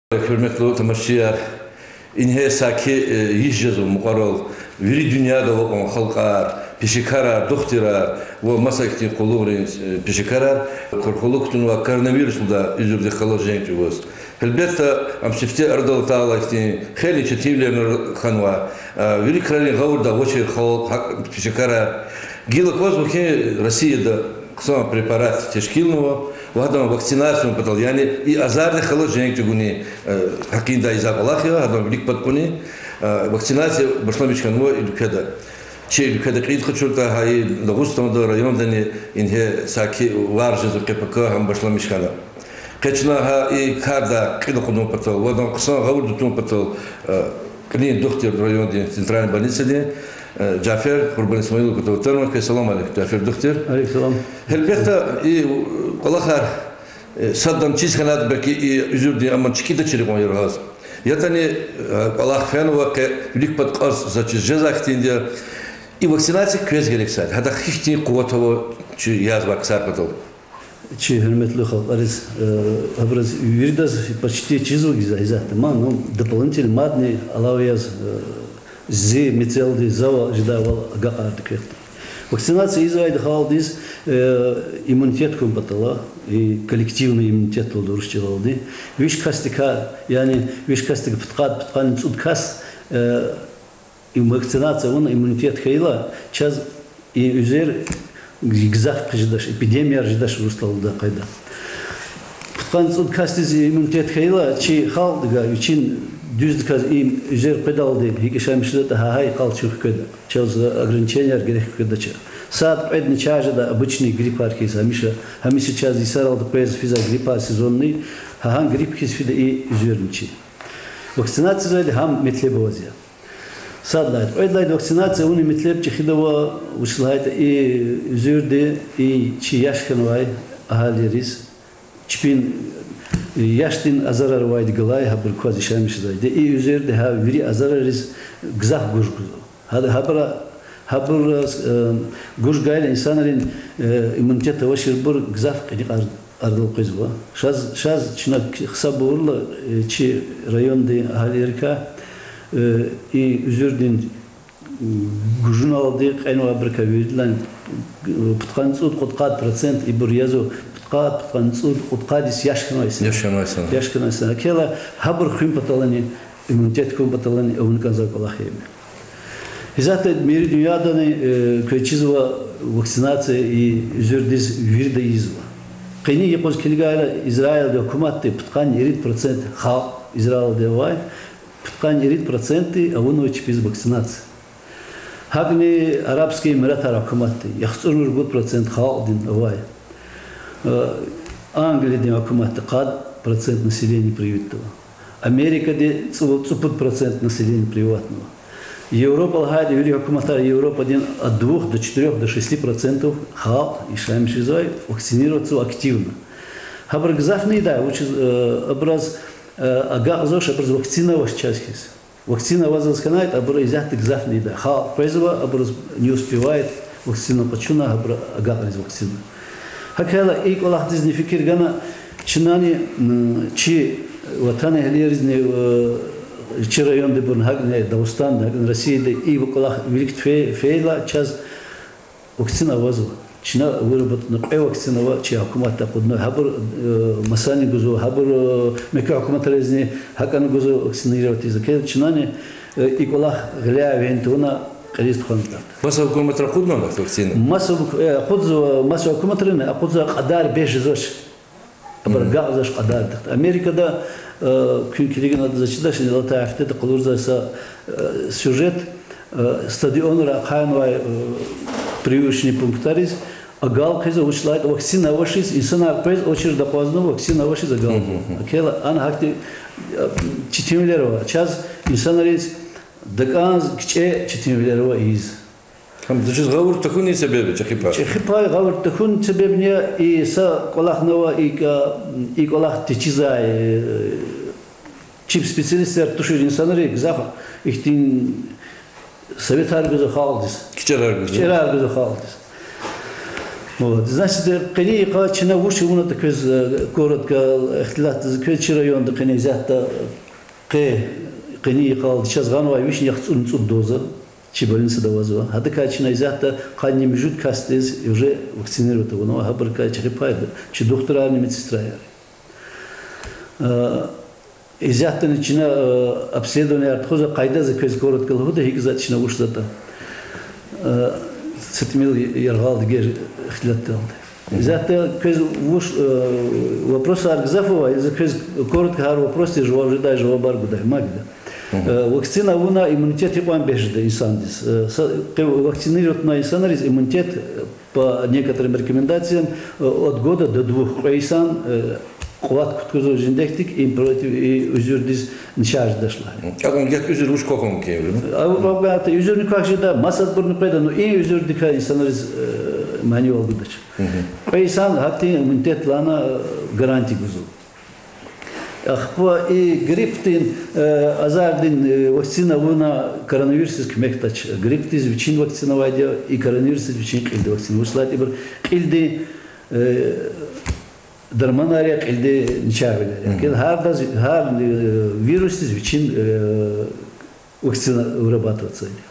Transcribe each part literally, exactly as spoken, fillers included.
Гьуьрметлу тамашачияр, ингье саки, э, йис жезва мукьварал вири дуьньяда авай кьван халкьар, пешекарар, духтурар ва маса ихьтин къуллугърин, э, пешекарар курхулук кутунвай коронавирус лугьудай уьзуьрдихъ галаз женг чӀугваз. Гьелбетда, ам сифте арадал атайла ихьтин хейлин четинвилер хьанва, э, вири крарин гъавурда авачир халкь, гьакӀ пешекарар. Гила кваз вахин Россияда хъсан препарат тешкилнава, ва гьадан вакцинация авун патал, яни и азардихъ галаз женг чӀугуни, э, гьакъиндай ийизвай кӀвалах я, гьадан вилик пад кьуни, э, вакцинация башламиш хьанва и уьлкведа. Чи уьлкведа кьейд къачуртӀа, гьа и Дагъустанда, райондани ингье саки варз жезва, къе-пака гьам башламиш хьана. Къе чна гьа и карда кьил акъудун патал ва адан хъсан гъавурда тун патал, э, кьилин духтур райондин центральный больницадин, э, Жафер Къурбанисмаилович кваз атанва. Квез салам алейкум, Жафер духтур. Алейкум салам. Гьелбетда, и кӀвалахар, э, садни чиз хьанатӀа, белки и уьзуьрдин аман чкӀидачир кьван яргъаз. ЯтӀани, э, кӀвалах фенва къе, вилик пад кьаз за чиз жезвай хьтинди я. И вакцинация квез герек сад. Гьадахъ гьихьтин къуват ава чи язва ксар патал? Чи гьуьрметлу халкьариз, э, абуруз виридаз почти чизва гьиза-, гьизатда. Ман, ну, дополнительно мадни алава яз, э, зи мецелди, завай жедайвал агакьарда квехъди. Вакцинация ийизвайди халкьдиз, э, иммунитет хьун патал, и коллективный иммунитет лугьуда урус чӀалалди. Виш касдикай, яни виш касдикай пудкъад, пудкъанни цӀуд кас, э, им вакцинация авуна иммунитет хьайила, чаз и уьзуьр гзаф хъижедач, эпидемияяр жедач, урусдалди лугьудай къайдада. Пудкъанни цӀуд касдиз иммунитет хьайила, чи халкьдикай, вичин дуьздаказ и уьзуьр къведалди гьикӀ яшамиш жедатӀа, гьа-гьа йикъал чун хкведа. Чаз ограниченияяр герек хкведач. Сад-кьведни чаз жеда обычный гриппар хьиз, гьамиша, гьамиша чаз йисаралди къвез физвай гриппар сезонный, гьа-гьа грипп хьиз фида и уьзуьрни чи. Вакцинация ийизвайди гьам метлеб аваз я. Сад лагьайди. Кьвед лагьайди, вакцинация авунин метлеб чӀехида ва, вуч лагьайтӀа, и уьзуьрди, и чи яш хьанвай агьалийриз, чпин, э, яшдин азарар авайди галай, гьабур кваз яшамиш жезвайди, и уьзуьрди гьа вири азарариз гзаф гуж гузва. Гьа-, гьабура-, гьабура, э, гуж гайила инсанрин, э, иммунитет авачирбур гзаф кьиникь ар-, арадал къвезва. Шаз, шаз чна хсаб авурла, э, чи райондин агьалийрикай, э, и уьзуьрдин гужуналди кьенвайбурукай виридалай, э, пудкъанни цӀуд-кьудкъад процент ибур язва, пудкъад, пудкъанни цӀуд, кьудкъад йис яш хьанвай инсанар. Яш хьанвай инсанар. Яш хьанвай инсанар. Гьакела гьабур хуьн паталани, иммунитет хьун паталани авун кӀанзавай кӀвалах я им. Гьизатда вири дуьньядани, э, квез чизва, вакцинация и уьзуьрдиз вирида ийизва. Къенин юкъуз килигайла, Израилдин гьукуматди пудкъанни ирид процент халкь Израилда авай, пудкъанни ирид процентди авунва чпиз вакцинация. ГьакӀни Арабский Эмиратар гьукуматди яхцӀурни ругуд процент халкьдин авай. Э, Англиядин гьукуматди къад процент населения привитьнава. Америкади цӀу-, цӀипуд процент населения приватнава. Европа лагьайди вири гьукуматар Европадин от двух до четырёх до шести процентов халкь яшамиш жезвай вакцинироваться активно. Гьабур гзафни ийидай, вучиз, э, абуруз, э, агакьзавач, абуруз вакцина авач чаз хьиз. Вакцина аваз хьанайтӀа, абуру исятда гзафни ийидай. Халкь къвезва, абуруз не успевает вакцина къачуна, абуру агакьариз вакцина. Гьакела и кӀвалахдизни фикир гана, чнани, м, чи ватанэгьлийризни, э, чи райондибурни, гьакӀни Дагъустанда, гьакӀни Россияда и кӀвалах вилик фе-, фейила, чаз вакцина авазва. Чна выработана кьве вакцина ава, чи гьукуматди акъудна. Гьабур, э, масани гузва, гьабур, э, муькуь гьукуматризни гьакӀани гузва вакцинировать ийиз. Гьакела чнани, э, и кӀвалах гъиляй вегьин тавуна кьилиз тухвана кӀанда. Маса гьукуматра акъуднавани вакцина? Маса гьук-, э, акъудзава, маса гьукуматрини акъудзавай кьадар бес жезвач. Абур агакьзавач кьадар дихт. Америкада, э, куьн килигна адаз чидач, алатай гьафтеда къалурзавай са, э, сюжет, э, стадионра ахъайнавай, э, прививочный пунктариз агал хъийизва, вучиз лагьайтӀа вакцина авачиз, инсанар къвез, очередь акъвазнава, вакцина авачиз агал. Гьакела ана гьахьтин, э, четинвилер ава. Чаз инсанриз дакӀанз кичӀе четинвилер ава ийиз. Гьам заз чиз гъавурда тахьунин себеб я, чӀехи пай. ЧӀехи пай гъавурда тахьунин себебни я, и са кӀвалахни ава, и кӀа-, и кӀвалах течизвай, э, чеб специалистар тушир инсанри гзаф ихьтин советар гузва халкьдиз. КичӀерар гузва. КичӀерар гузва халкьдиз. Вот, значит, къенин йикъа чна вуч авунатӀа квез, э, коротко ихтилатдиз квез чи районда къенин исятда къе, къенин йикъалди чаз гъанвай вишни яхцӀурни цӀуд доза чи больницада авазва. Гьадакай чна исятда къанни муьжуьд касдиз уже вакцинировать авунва, гьабурукай чӀехи пайда, чи духтурарни медсестраяр. Э, исятдани чна, э, обследованияр тухузва, къайдаз квез коротко лугьуда, гьикӀ затӀ чна вуч затӀа. Э, са тӀимил яргъалди гер ихтилатдалди. Исятда квез вуч, э, вопросар гзаф ава, за квез коротко гьар вопросдиз жаваб жедай, жавабар гудай, мад гила. Э, вакцина авуна иммунитет икьван бес жеда инсандиз. Э, са-, къе вакцинированный инсанриз иммунитет, э, по некоторым рекомендациям, э, от года до двух. Кьве йисан, э, къуват кутазва жиндекдик, им против, и уьзуьрдиз начагъ жедач лагьана. Акьван гекъ уьзуьр вуч квахьун кӀевлу? А, акьван уьзуьрни квахь жеда, масадбурни къведа, ну, и уьзуьрдикай инсанриз, э, манийвал гудач. Кьве йисан гьахьтин иммунитет лагьана, э, гарантия гузва. Ахпа и гриппдин, э, азардин, э, вакцина авуна коронавирусдиз куьмекдач. Гриппдиз вичин вакцина авайди я, и коронавирусдиз вичин кьилди вакцина. Вучиз лагьайтӀа ибур кьилди, э, дарманар я, кьилди начагъвилер я. Кьил гьардаз, гьар, э, вирусдиз вичин, э, вакцина вырабатываться ийида.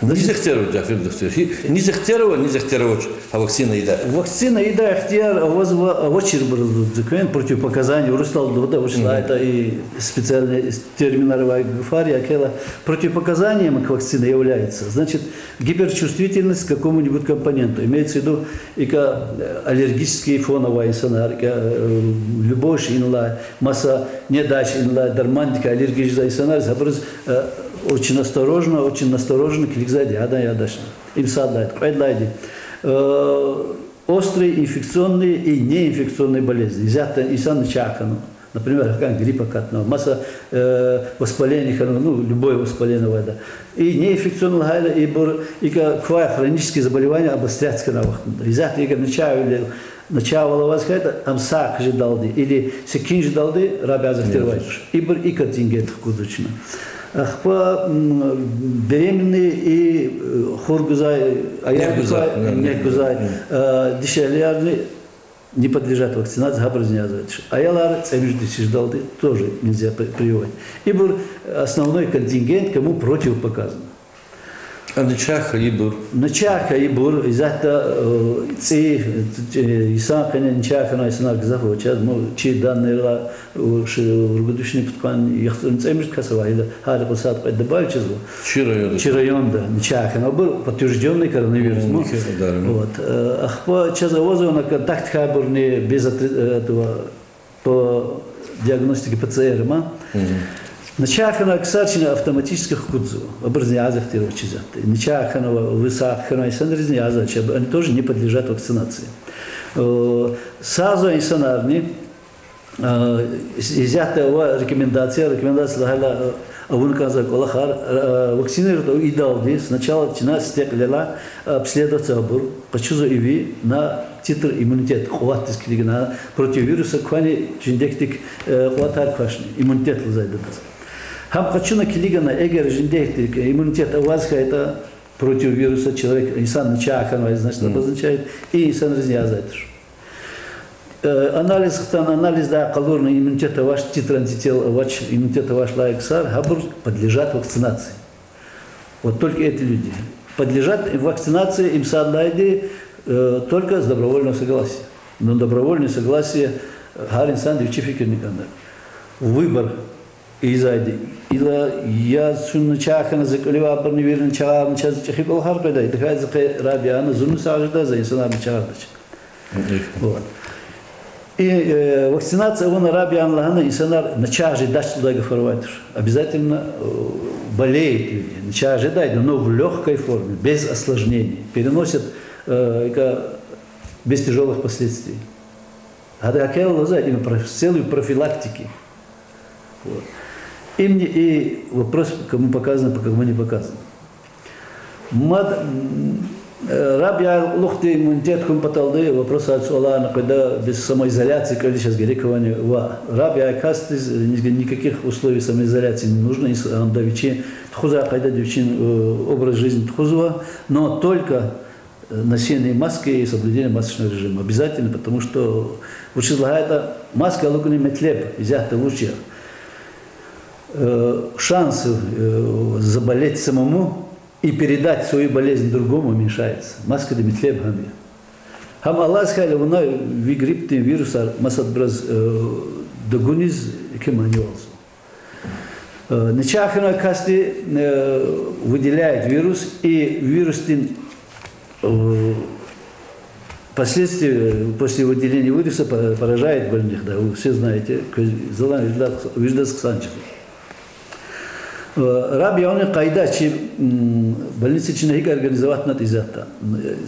Низ ихтияр ава, Жафер духтур? Низ ихтияр ава, низ ихтияр авач гьа вакцина ийидай? Вакцина ийидай ихтияр авазва авачирбуруз, за квез противопоказания урусдалди лугьуда, вучиз лагьайтӀа и специальный терминар авай гафар я, квел противопоказанием к вакцине является, значит, гиперчувствительность к какому-нибудь компоненту, имеется в виду, икӀ, э, аллергический фон авай инсанар, икӀ, э, любой шей инлай, маса недач инлай, дармандикай аллергия жезвай инсанар, гьабуруз, э, очень осторожно, очень настороженно килигзавайди я гьадан ядачни. Им сад лагьайди, кьвед лагьайди. Э, острые инфекционные и неинфекционные болезни. Исятда инсан начагъ хьанва. Например, гьакӀан грипп акатнава, маса, э, воспаление хьанва, ну, любое воспаление авайди. И неинфекционный лагьайла, ибур икӀ квай хронические заболевания обостряться хьанвай вахтунда. Исятда икӀ начагъвилел, начагъвал аваз хьайитӀа, ам сагъ хьайи жедалди или секин жедалди раб яз ихтияр авайди туш. Ибур и контингентдихъ гузва чна. Ахпа, м, беременные и, э, хур гузвай, аял нек гузвай, нек гузвай, э, дишегьлиярни не подлежат вакцинации, гьабурузни язвайди туш. Аялар цӀемуьжуьд йис жедалди тоже нельзя при-, прививать. Ибур основной контингент, кому противопоказано. А начагъ хьайибур? Начагъ хьайибур, исятда, э, цӀийи, э, йисан къене начагъ хьанвай инсанар гзаф ава чаз, ну, чи данныйрилай, э, ш-, ругуд вишни пудкъанни яхцӀурни цӀемуьжуьд кас ава, гьа гьар йикъуз сад-кьвед добавить жезва. Чи районда? Чи районда начагъ хьанвайбур подтверждённый коронавирус. Вот, э, ахпа чаз авазва на контакт хьайибурни без отри-, э, этого, по диагностике П Ц Р ма. Начагъ хьанвай ксар чна автоматически хкудзава. Абурузни яз ихтияр ава чизватӀа. Начагъ хьанвай, ви сагъ хьанвай инсанризни яз ача, они тоже не подлежат вакцинации. Э, сагъзавай инсанарни, э, ис-, исятда ава рекомендация, рекомендация лагьайла, э, авун кӀанзавай кӀвалахар, э, вакцинировать ийидалди сначала чна стекьлелай, э, обследоваться абур, къачузва иви на титр иммунитет, къуватдиз килигна, противовируса квани жиндекдик, э, къуватар квачни, иммунитет лугьузвайди адаз. Гьам къачуна килигна, эгер жиндекдик иммунитет аваз хьайитӀа, противовируса человек, инсан начагъ хьанвай, значит, обозначает, и инсанризни язвайди туш. Э, анализ хтана, анализдай къалурна иммунитет авач, титр антител авач, иммунитет авач лагьай ксар, гьабур подлежат вакцинации. Вот только эти люди подлежат вакцинации, им сад лагьайди, э, только с добровольного согласия. Но добровольное согласие, э, гьар инсанди вичи фикирни кӀанда. Выбор ийизвайди. Ила я зун начагъ хьана, за кӀвале авайбурни вири начагъарна, чаз чӀехи кӀвалахар къведай, тахьайтӀа за къе раб яна, зунни сагъ жеда, за инсанар начагъ жедач. Вот. И, э, вакцинация авуна раб яна лагьана, инсанар начагъ жедач лугьудай гафар авайди туш. Обязательно, э, болеют люди, начагъ жедайди, но в лёгкой форме, без осложнений. Переносят, э, это, без тяжёлых последствий. Гьада гьакӀ лугьузва, им проф-, с целью профилактики. Вот. Имни и вопрос, кому показано, по кому не показано. Мад, м, э, раб яна кьулухъди иммунитет хьун паталди вопросар, суаларни къведа, без самоизоляции кӀвализ чаз герек авани ва раб яна касдиз ни-, никаких условий самоизоляции не нужно, инс-, анда вичин тухузвай къайдада вичин, э, образ жизни тухузва, но только Ношение маски и соблюдение масочного режима обязательно, потому что вучиз лагьайтӀа маска алукӀунин метлеб исятда вуч я? Э, шанс, э, заболеть самому и передать свою болезнь другому уменьшается. Маскадин метлеб гьам я. Гьам алаз хьайила вуна ви гриппдин вирусар масадбуруз, э, тагуниз еке манийвалзава. Э, начагъ хьанвай касди, э, выделяет вирус, и вирусдин, э, последствия, э, после выделения вируса по-, поражает больных, да, вы все знаете, квез-, залан виридаз, виридаз хъсан чиз. Э, раб ягъунин къайда чи, м, больница чна гьикӀ организовать авунатӀа исятда.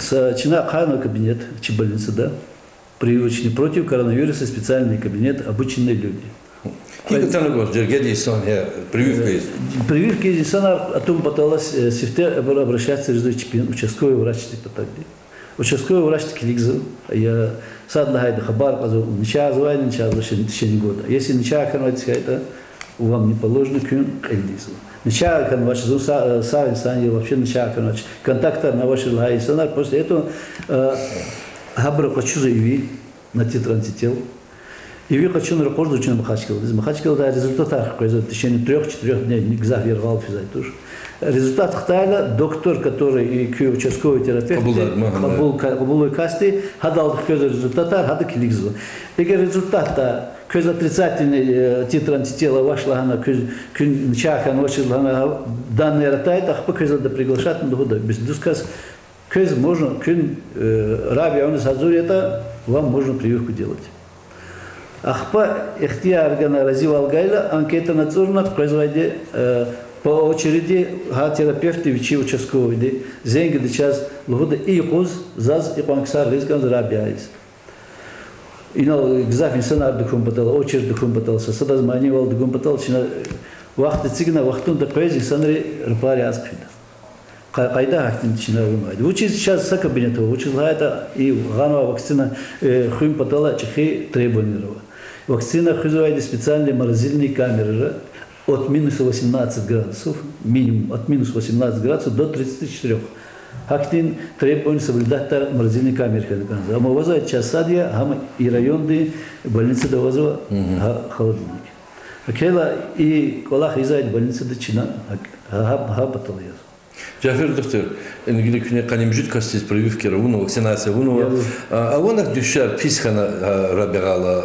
Са чна ахъайна кабинет чи больницада. Прививочный против коронавируса специальный кабинет, обученные люди. ГьикӀ атана гваз жергеди инсан, я, прививка ийиз? Прививка ийиз инсанар атун патал, э, сифте абур обращаться жезва чпин участковый врачдин паталди. Участковый врачди килигзава, я сад лагьайди хабар кьазва, начагъ жезвайди, начагъ жезвачни, в течение года. Если начагъ хьанвайди хьайитӀа, вам не положено, куьн кьилди ийизва. Начагъ хьанвач, зун са-, сагъ инсан я, вообще начагъ хьанвач, контактарни авачир лагьай инсанар, после этого, э, гьабура къачузва иви на титр антител. Иви къачуна ракъурзава чна Махачкъаладиз. Махачкъалада результатар къвезва в течение трёх-четырёх дней, гзаф яргъал физвай туш. Результат хтайла, доктор, который и куь участковый терапевт, кьабул, ма, кьабул, кьабулай касди, гьадалди къвезва результатар, гьада килигзава. Эгер результатда квез отрицательный, э, титр антител авач лагьана, куьз, куьн начагъ хьанвачиз лагьана данныяр атайтӀа, ахпа квез ада приглашать авуна лугьуда, бес дуст кас, квез можно, куьн, э, раб ягъуниз гьазур ятӀа, вам можно прививку делать. Ахпа ихтияр гана, разивал гайила, анкетани ацӀурна, къвезвайди, э, по очереди, гьа терапевтди, вичи участковыйди зенг ийида чаз, лугьуда: и юкъуз заз икьван ксар гъиз кӀанзава раб ягъиз. Инал гзаф инсанар тахьун патал, очередь тахьун патал, са садаз манийвал тахьун патал чна вахт эцигна, вахтунда къвез инсанри рапар яз хъфида. Къа-, къайда гьахьтин чна авунвайди. Вучиз чаз са кабинет ава, вучиз лагьайтӀа и гъанвай вакцина, э, хуьн патал чӀехи требованияр ава. Вакцина хуьзвайди специальный морозильный камерара, от минус восемнадцать градусов, минимум от минус восемнадцать градусов до тридцати четырёх. Гьахьтин требование соблюдать авур морозильный камера хьана кӀанзава. Амма авазвай чаз сад я, гьам и райондин больницада авазва, гьа, холодильник. Гьакӏ хьайила и кӏвалах ийизвайди больницада чна гьа, гьа, гьа патал яз. Жафер духтур, ингье куьне къанни муьжуьд касдиз прививкаяр авунва, вакцинация авунва. А, авунвай дуьшуьшар, пис хьана, а, раб ягъайла,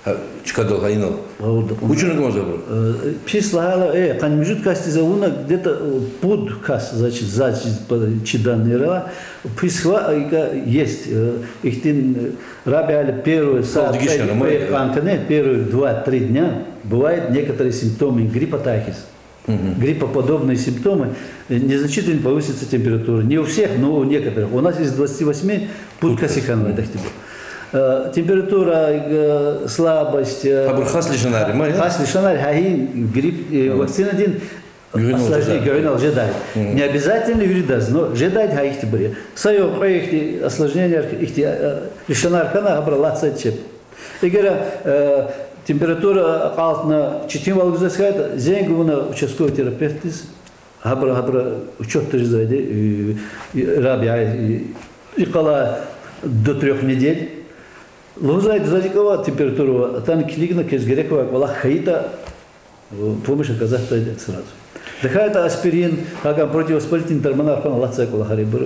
а, чкадал гьа инал. Вучиз кӏанзава абур? Э, пис лагьайла, э, къанни муьжуьд касдиз авуна, где-то, э, пуд кас, значит, заз чиз, по-, чиданни ара, пис хьайила, а, ика есть, э, ихьтин, э, раб ягъайла первый са-, дегишармай, э, кьван кӏане, первые два-три дня бывают некоторые симптомы гриппа тахьиз. Гриппоподобные симптомы, э, незначительно повысится температура. Не у всех, но у некоторых. У нас из двадцати восьми пуд касиз хьанвай, дагътибу. Э, температура, э, слабость, э, абур хас лишанар я, хас лишанар, гьа и грипп, э, вакцинадин осложнение, гуьгъуьнал жедай. Не обязательно виридаз, но жедай гьа ихьтибур я. Са югъ кьве ихьтин осложнение, ихьтин, э, лишанар хьана, гьабур алатзавайди чеб. Эгер, э, температура акьалтна, четинвал гузваз хьайитӏа, зенг авуна участковый терапевтдиз, гьабура, гьабура учётда жезвайди, э, э, раб я, э, и къала до трёх недель. Лугьузвайди, заз икӏ ава, температура ава, атана килигна, квез герек авай кӏвалах хьайитӏа, э, помощь оказать ийида сразу. ТахьайтӀа аспирин, гьакӏ противовоспалительный дарманар хьана алатзавай кӏвалахар я ибур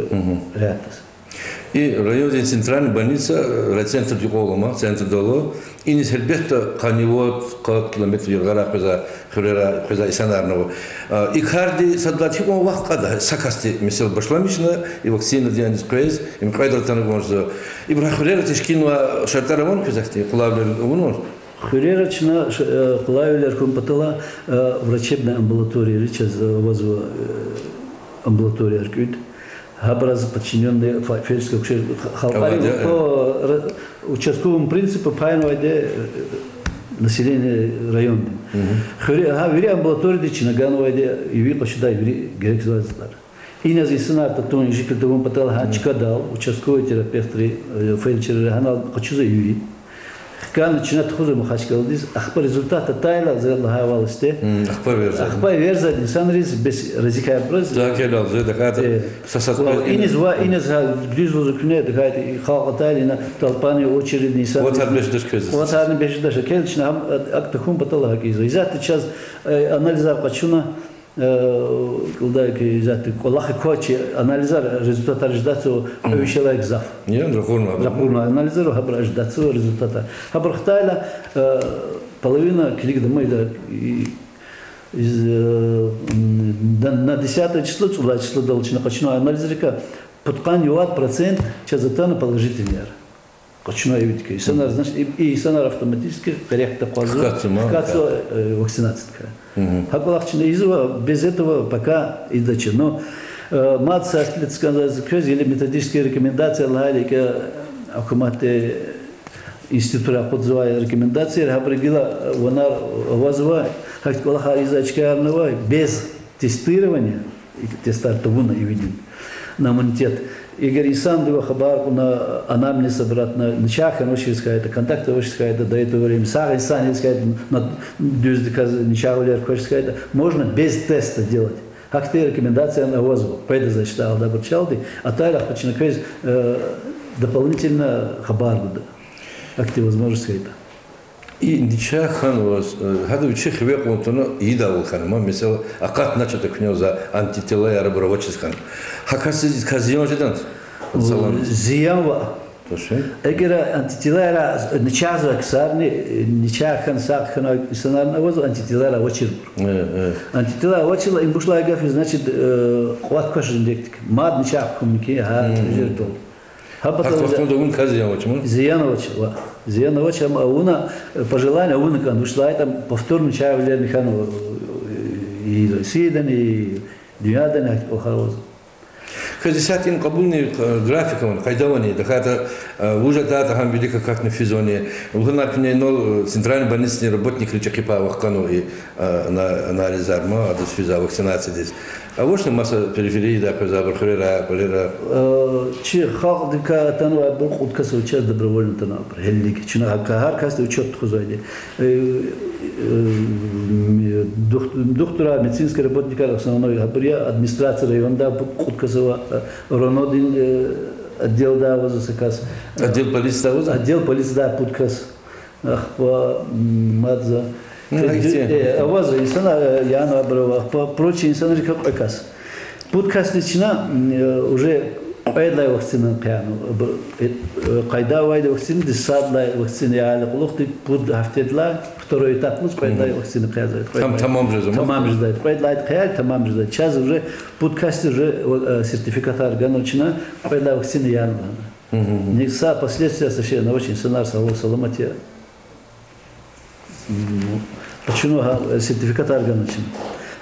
регьятдиз. И райондин центральный больница, э, райцентрдин юкьвал ама, центрдал ава. Иниз гьелбетда къанни вад-къад километр яргъара къвезвай, хуьрера къвезвай инсанарни ава. А, и карди сад лагьайди гьикьван вахт кьада, са касди, месела, башламишна и вакцинадин аниз къвез, им кьведра атана кӏанзава. Ибур хуьрера тешкилнавай шартӏар авани квез ахьтин, къулайвилер авунвани? Хуьрера чна ш-, э, къулайвилер хьун патал, э, врачебная амбулатория, чаз, э, авазва, э, амбулаторияр кӏуьд. Гьабуруз подчинённый фе-, фельдшерский акушер-, халкьари, по ра-, участковому принципу пайнавайди, э, население райондин. Хуьре-, гьа вири амбулаторияди чна ганвайди иви къачудай вири герек затӏар. Иниз инсанар татун, инжикли тавун патал гьа чкадал участковый терапевтри, э, фельдшерри гьанал къачузва иви. Хкана чна тухузва Махачкъаладиз, ахпа результат атайла, за лагьайвал сифте. Ахпа верзава. Ахпа верзава инсанриз, бес разикай абуруз. За келал, за дакӀада. Э, са-, са-, ва иниз, ва иниз гьа дуьз лугьузва куьне, дакӀада, и халкь атайла ина толпани, очередни инсан. Ватар бес даш квез. Ватарни бес даш квез чна гьам, а, акӀ тахьун патал гьакӀ ийизва. Исятда чаз, э, анализар къачуна, э, кӀелдай ки, исятда кӀвалахи квачи анализар, результатар ждатзава кьве вишелай гзаф. Яни ракъурна. Ракъурна анализар, гьабур ждатзава результатар. Гьабур хтайла, э, половина килигда ма ида, и, из, э, м, на, на десятое число, цӀуд лагьай числодал чна къачуна анализрикай, пудкъанни вад процент чаз атана положительныйяр. Къачуна ивидик. Инсанар, значит, и, и инсанар автоматически къерехда акъвазва, хкатзава, хкатзава, э, вакцинациядикай. ГьакӀ кӀвалах чна ийизва, без этого пока идача. Но, э, мад са ихтилат кӀанзава квез, или методические рекомендации лагьайла, икӀ, э, гьукуматди, институтра акъудзавай рекомендацияр, гьабуру гила, э, ванер авазва, гьахьтин кӀвалахар ийиз чкаярни авай, без тестирования, и тестар тавуна ивидин, на иммунитет. Эгер инсандивай хабар кьуна, анамнез обратно, начагъ хьанвачиз хьайитӀа, контакт авачиз хьайитӀа, до этого времени сагъ инсан яз хьайитӀа, на дуьздаказ начагъвилер квачиз хьайитӀа, можно без теста делать. Гьахьтин рекомендациярни авазва, къведа за чтайдалди, абур чалди, атайла ахпа чна квез, э, дополнительно хабар гуда. Гьахьтин возможность хьайитӀа. И начагъ хьанваз, э, гьада вичи хиве кьун тавуна ийидайвал хьана, ма, месела, акъатначатӀа куьне за антителаяр абур авачиз хьана. Гьа касдиз зиян жеда? Зиян ава. Эгер антителаяр начагъзавай ксарни, начагъ хьана, сагъ хьанвай инсанарни авазва антителаяр авачирбур. Антителаяр авачирла, им бушлай гаф я, значит, э, кьват квач жендекдик. Мад начагъ хьунни ки, гьа, жер тул. Гьа патал вахтунда авун кас зиян авач, ма? Зиян авач, ва. Зиян авач, амма авуна, э, по желанию авуна кӀанда, вучиз лагьайтӀа повторный начагъвилерни хьанва, э, и Россиядани, и дуьньядани гьахьтин кӀвалахар авазва. Квез исятда им кьабулни, э, график авани, къайда авани, тахьайтӀа, э, вуж атайтӀа гьам вилик акатна физвани, лугьуна куьне инал, э, центральный больницадин работникри чӀехи пай вахканва и, э, ана-, анализар, ма, адаз физвай вакцинациядиз. Авачни маса перифериядай къвезвайбур, хуьрера, кӀвалера? Э, чи халкьдикай атанвайбур кьуд кас ава, чаз добровольно атанвайбур, гьелелиг. Чна гьа-, гьар касдин учёт тухузвайди. Э, э, м, дух-, духтурар, медицинский работникар основной, гьабур я, администрация райондай пуд-, кьуд кас ава, э, РОНОдин, э, отделдай авазва са кас. Отдел полициядин авазва? Отдел полициядин пуд кас. Ахпа, м, мад за. Ну, э, авазва инсанар, э, яна абур ава, ахпа прочие инсанрикай кьве кас. Пуд касдиз чна, м, э, уже кьвед лагьай вакцинани хъиянава, аб-, э, э, къайда авайди вакцинадиз сад лагьай вакцина яна кьулухъди пуд гьафтедилай, второй этап лугьуз, кьвед лагьай вакцина хъиязва. Там тамам жезва, ма? Тамам жезва. Кьвед лагьайди хъияй, тамам жезва. Чаз уже пуд касдиз уже, э, сертификатар гана чна, кьвед лагьай вакцина яна лагьана. Ни са последствия са шейни авач, инсанар сагъ-саламат я. М, къачуна гьа, э, сертификатар гана чна.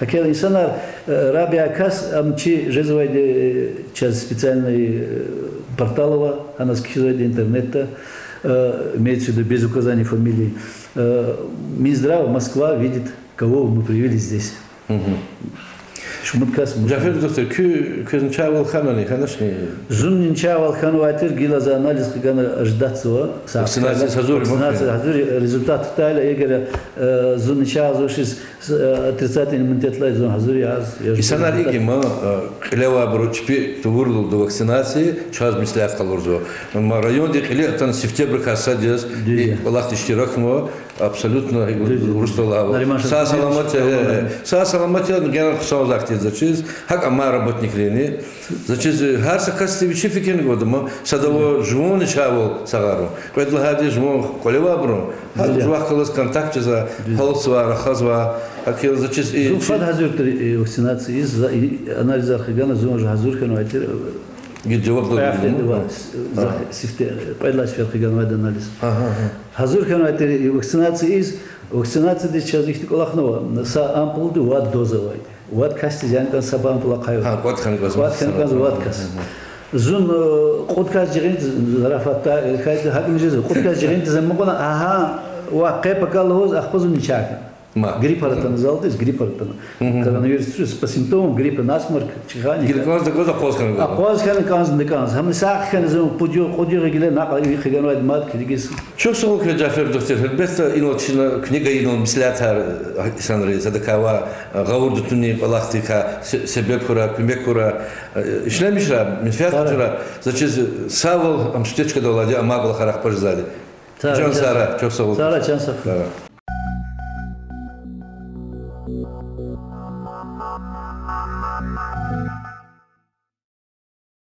ГьакӀ хьайила инсанар, э, раб я кас, ам чи жезвайди, э, чаз специальный, э, портал ава, гьаназ кхьизвайди интернетда, э, имеется в виду без указания фамилии. Э, Минздрав, Москва видит, кого мы привели здесь. Шумуд кас мус-. Жафер духтур, куь, квез начагъвал хьанани, хьаначни? Зунни начагъвал хьанвай тир, гила за анализ хгана, ждатзава. Вакцинация гьазур я, вакцинация гьазур я, результат хтайла, эгер, э, зун начагъзавачиз, э, отрицательный иммунитет лай зун гьазур я, аз, я. Инсанар икӀ я, ма, э, кьиле авайбуру чпи тавурла вакцинация, чаз меслят къалурзава. Ма районди кьиле атана сифтебурукай сад яз, и кӀвалахда иштиракнава, абсолютно, Нариман Шамсудинович, сагъ-саламат я, э, сагъ-саламат я, генани хъсан захъ тир заз чиз, гьакӀ амай работникрини. Заз чиз, э, гьар са касди вичи фикирни гвада, ма, садав жуван начагъвал сагъарун. Кьвед лагьайди жуван кӀвале авайбурун. Гьа жувахъ галаз контакт жезва, гьалтзава, рахазва, гьакӀ хьайила заз чиз и... Зун фад гьазур тир, э, вакцинация ийиз, за и анализар хгана, зун уже гьазур хьанвай тир, э, Гьа жаваб кьве гьафтеда ва, за сифте, кьвед лагьай сефер хгана авайди анализ. Гьазур хьанвай тир и вакцинация ийиз, вакцинациядиз чаз ихьтин кӀвалахнава, са ампулдин вад доза авайди. Вад касдиз яна кӀанзава, са ампула ахъайна. Кьвед хьана кӀанзава вад кас. Зун, э, кьуд кас жигъиндиз, зарафатда, э, хьайиди гьакӀни жезва, кьуд кас жигъиндиз амукьна, агьа, ва къе-пака лугьуз, ахпа зун начагъ хьана. Ма. Грипп атана залдиз, грипп атана. Коронавирус туш, по симптомам гриппа, насморк, чихание. Гила кӀанз-дакӀанз акъваз хьана кӀанз. Акъваз хьана кӀанз-дакӀанз. Гьам сагъ хьана зун пуд югъ, кьуд югъ гила накьвар хьанвайди мад килигиз. Чухсагъул квез, Жафер духтур, гьелбетда, инал чна куьне гайи инал меслятар, инсанри, садакай ва гъавурда туни кӀвалахдикай се-, себеб хьурай, куьмек хьурай, ишлемишрай, менфят къачурай. Заз чиз сагъвал, ам сифте чкадал алайди, амай кӀвалахар ахпа жезвайди. Чан сагърай, чухсагъул. Сагърай, чан сагърай.